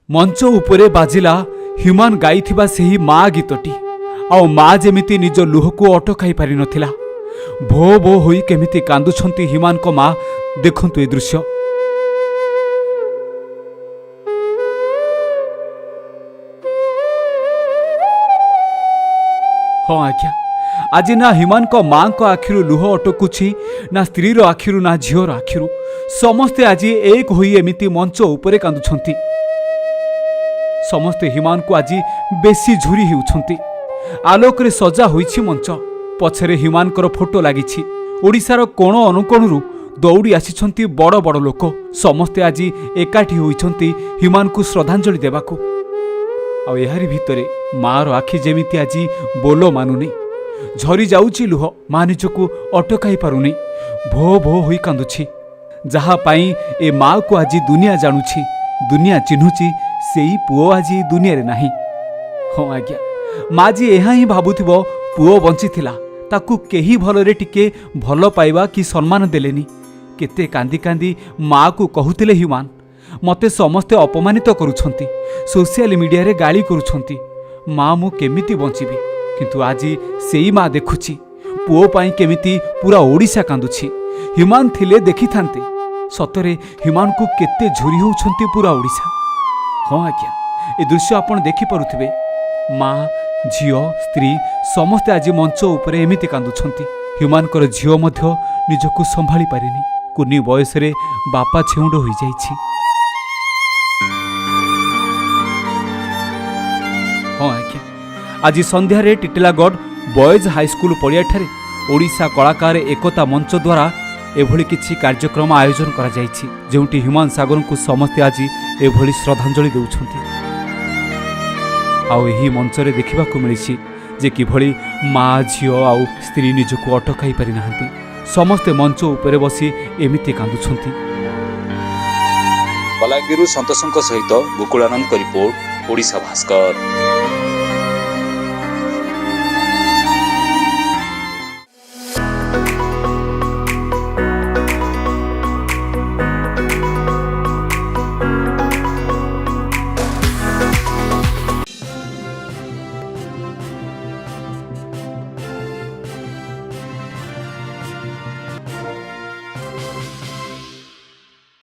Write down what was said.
ମଞ୍ଚ ଉପରେ ବାଜିଲା ହ୍ୟୁମାନ ଗାଇଥିବା ସେହି ମା ଗୀତଟି, ଆଉ ମା ଯେମିତି ନିଜ ଲୁହକୁ ଅଟକାଇ ପାରିନଥିଲା। ଭୋ ଭୋ ହୋଇ କେମିତି କାନ୍ଦୁଛନ୍ତି ହ୍ୟୁମାନଙ୍କ ମା, ଦେଖନ୍ତୁ ଏ ଦୃଶ୍ୟ। ହଁ ଆଜ୍ଞା, ଆଜି ନା ହ୍ୟୁମାନଙ୍କ ମାଙ୍କ ଆଖିରୁ ଲୁହ ଅଟକୁଛି, ନା ସ୍ତ୍ରୀର ଆଖିରୁ, ନା ଝିଅର ଆଖିରୁ। ସମସ୍ତେ ଆଜି ଏକ ହୋଇ ଏମିତି ମଞ୍ଚ ଉପରେ କାନ୍ଦୁଛନ୍ତି। ସମସ୍ତେ ହ୍ୟୁମାନକୁ ଆଜି ବେଶୀ ଝୁରି ହେଉଛନ୍ତି। ଆଲୋକରେ ସଜା ହୋଇଛି ମଞ୍ଚ, ପଛରେ ହ୍ୟୁମାନଙ୍କର ଫଟୋ ଲାଗିଛି। ଓଡ଼ିଶାର କୋଣ ଅନୁକୋଣରୁ ଦୌଡ଼ି ଆସିଛନ୍ତି ବଡ଼ ବଡ଼ ଲୋକ। ସମସ୍ତେ ଆଜି ଏକାଠି ହୋଇଛନ୍ତି ହ୍ୟୁମାନକୁ ଶ୍ରଦ୍ଧାଞ୍ଜଳି ଦେବାକୁ। ଆଉ ଏହାରି ଭିତରେ ମାର ଆଖି ଯେମିତି ଆଜି ବୋଲ ମାନୁନି, ଝରି ଯାଉଛି ଲୁହ। ମା ନିଜକୁ ଅଟକାଇ ପାରୁନି, ଭୋ ଭୋ ହୋଇ କାନ୍ଦୁଛି। ଯାହା ପାଇଁ ଏ ମାକୁ ଆଜି ଦୁନିଆ ଜାଣୁଛି, ଦୁନିଆ ଚିହ୍ନୁଛି, ସେଇ ପୁଅ ଆଜି ଏ ଦୁନିଆରେ ନାହିଁ। ହଁ ଆଜ୍ଞା, ମା ଆଜି ଏହା ହିଁ ଭାବୁଥିବ, ପୁଅ ବଞ୍ଚିଥିଲା, ତାକୁ କେହି ଭଲରେ ଟିକେ ଭଲ ପାଇବା କି ସମ୍ମାନ ଦେଲେନି। କେତେ କାନ୍ଦି କାନ୍ଦି ମାକୁ କହୁଥିଲେ, ହ୍ୟୁମାନ, ମୋତେ ସମସ୍ତେ ଅପମାନିତ କରୁଛନ୍ତି, ସୋସିଆଲ ମିଡ଼ିଆରେ ଗାଳି କରୁଛନ୍ତି, ମା ମୁଁ କେମିତି ବଞ୍ଚିବି? କିନ୍ତୁ ଆଜି ସେଇ ମା ଦେଖୁଛି ପୁଅ ପାଇଁ କେମିତି ପୁରା ଓଡ଼ିଶା କାନ୍ଦୁଛି। ହ୍ୟୁମାନ ଥିଲେ ଦେଖିଥାନ୍ତେ ସତରେ ହ୍ୟୁମାନକୁ କେତେ ଝୁରି ହେଉଛନ୍ତି ପୁରା ଓଡ଼ିଶା। ହଁ ଆଜ୍ଞା, ଏ ଦୃଶ୍ୟ ଆପଣ ଦେଖିପାରୁଥିବେ। ମା, ଝିଅ, ସ୍ତ୍ରୀ ସମସ୍ତେ ଆଜି ମଞ୍ଚ ଉପରେ ଏମିତି କାନ୍ଦୁଛନ୍ତି। ହ୍ୟୁମାନଙ୍କର ଝିଅ ମଧ୍ୟ ନିଜକୁ ସମ୍ଭାଳି ପାରିନି। କୁନି ବୟସରେ ବାପା ଛେଉଣ୍ଡ ହୋଇଯାଇଛି। ହଁ ଆଜ୍ଞା, ଆଜି ସନ୍ଧ୍ୟାରେ ଟିଟିଲାଗଡ଼ ବଏଜ୍ ହାଇସ୍କୁଲ ପଡ଼ିଆଠାରେ ଓଡ଼ିଶା କଳାକାର ଏକତା ମଞ୍ଚ ଦ୍ୱାରା ଏଭଳି କିଛି କାର୍ଯ୍ୟକ୍ରମ ଆୟୋଜନ କରାଯାଇଛି, ଯେଉଁଠି ହ୍ୟୁମାନ ସାଗରଙ୍କୁ ସମସ୍ତେ ଆଜି ଏଭଳି ଶ୍ରଦ୍ଧାଞ୍ଜଳି ଦେଉଛନ୍ତି। ଆଉ ଏହି ମଞ୍ଚରେ ଦେଖିବାକୁ ମିଳିଛି ଯେ କିଭଳି ମା, ଝିଅ ଆଉ ସ୍ତ୍ରୀ ନିଜକୁ ଅଟକାଇ ପାରିନାହାନ୍ତି। ସମସ୍ତେ ମଞ୍ଚ ଉପରେ ବସି ଏମିତି କାନ୍ଦୁଛନ୍ତି। ବଲାଙ୍ଗୀରରୁ ସନ୍ତୋଷଙ୍କ ସହିତ ଗୋକୁଳାନନ୍ଦଙ୍କ ରିପୋର୍ଟ, ଓଡ଼ିଶା ଭାସ୍କର।